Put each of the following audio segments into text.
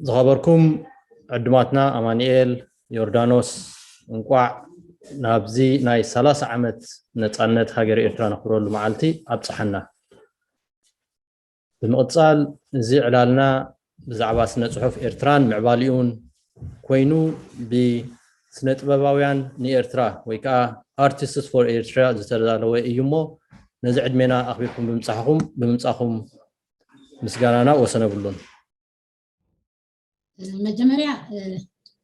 ዝኸበርኩም ዕድማትና ኣማኑኤል፣ ዮርዳኖስ፣ እንቋዕ ናብዚ ናይ ሰላሳ ዓመት ነጻነት ሃገር ኤርትራ ነኽብረሉ መዓልቲ ኣብጽሓና። ብምቕጻል፣ እዚ ዕላልና ብዛዕባ ስነ ጽሑፍ ኤርትራን ምዕባሊኡን ኮይኑ፣ ብስነ ጥበባውያን ንኤርትራ ወይ ከዓ Artists for Eritrea ዝተዳለወ እዩ እሞ፣ ነዚ ዕድሜና ኣኽቢርኩም ብምጻሕኹም ብምምጻኹም ምስጋናና ወሰን የብሉን። መጀመርያ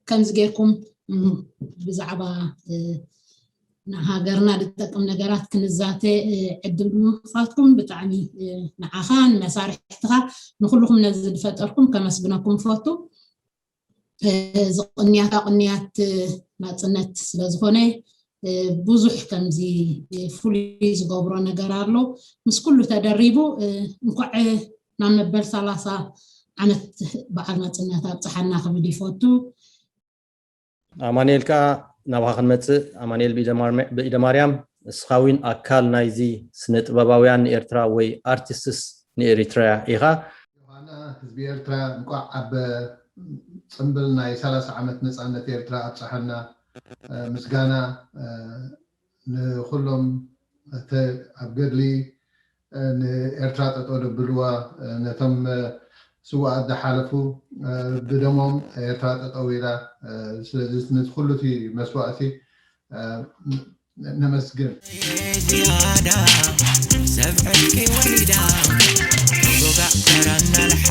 ከምዚ ጌርኩም ብዛዕባ ንሃገርና ዝጠቅም ነገራት ክንዛተ ዕድል ብምኽፋትኩም ብጣዕሚ ንዓኻ፣ ንመሳርሕትኻ፣ ንኩልኹም ነዚ ዝፈጠርኩም ከመስግነኩም ፈቱ። ዝቕንያት ቅንያት ናጽነት ስለዝኾነ ብዙሕ ከምዚ ፍሉይ ዝገብሮ ነገር ኣሎ። ምስ ኩሉ ተደሪቡ እንኳዕ ናብ መበል ሰላሳ ዓመት በዓል ናጽነት ኣብጽሓና ክብል ይፈቱ። ኣማኑኤል ከዓ ናባኻ ክንመጽእ። ኣማኑኤል ብኢደ ማርያም፣ እስኻ እውን ኣካል ናይዚ ስነ ጥበባውያን ንኤርትራ ወይ Artists ንኤሪትሪያ ኢኻ። ዮሃና፣ ህዝቢ ኤርትራ እንቋዕ ኣብ ጽምብል ናይ ሰላሳ ዓመት ነጻነት ኤርትራ ኣብጽሓና። ምስጋና ንኹሎም ኣብ ገድሊ ንኤርትራ ጠጠው ዘብልዋ፣ ነቶም ስዋኣት ዝሓለፉ ብደሞም ኤርትራ ጠጠው ኢላ። ስለዚ ነቲ ኩሉ እቲ መስዋእቲ ነመስግን። ዝያዳ ሰብ ዕጥቂ ወሪዳ፣ ዞጋዕ ተራ እናልሓ